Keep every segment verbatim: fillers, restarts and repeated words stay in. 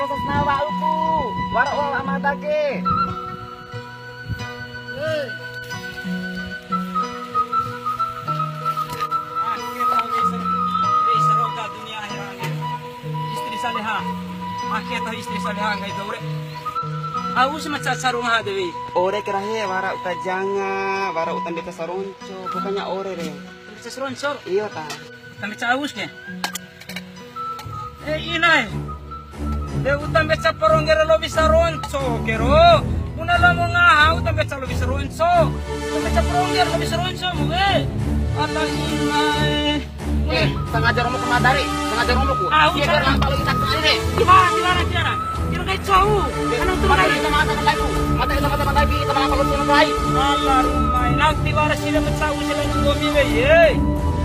Sasnawa uku, wara o amada ke. Akhir tahu wei sar-, wei saroga dunia akhirat. Istri saleha. Akhir tahu istri saleha nggahi dou re. Au si maca sarunga de wei. Ore kira he, wara uta janga, wara uta mbeca saronco, pokoknya ore re. Mbeca saronco? Iyo ta. Uta mbeca aus ke? Eh, inae. De uta mbeca parongge ra lowi saronco ke ro. Una lamo ngaha uta mbeca lowi saronco. Uta mbeca parongge ra lowi saronco mu e. Ala inae. Eh, sengaja romo ke madari, sengaja romo ku. Ah, udah. Iya, biar lampa lagi tak kali deh. Tiwara, tiwara, tiwara. Kira kai cau. Anang tu mata kai. Kita mata kan tu. Mata kita mata kan tu. Kita mata kalau tu kai. Ala rumai. Nang tiwara sila mencau sila gomi be ye.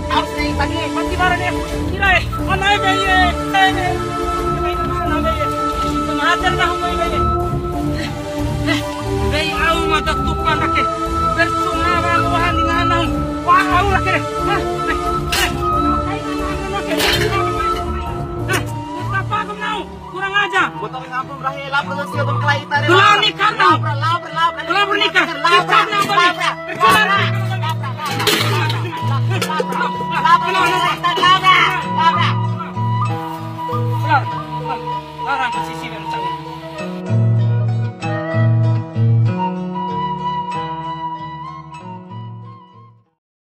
Harus ni tadi. Mati bara ni. Kira eh. Mana be ye? Eh, eh. Mana be ye? Sama hajar dah be ye. Eh, dei au mada tupa ndake. Percuma wa'u wahani ngaha nahu. Wa'u au lake re. Hah? Eh, eh. Hah? Utapa aku nahu. Kurang aja. Botol ngampung rahe, lapor lu siap berkelahi tadi. Belum nikah nahu. Lapor, lapor, lapor. Belum nikah. Lapor, lapor, lapor. Lapor, lapor, lapor.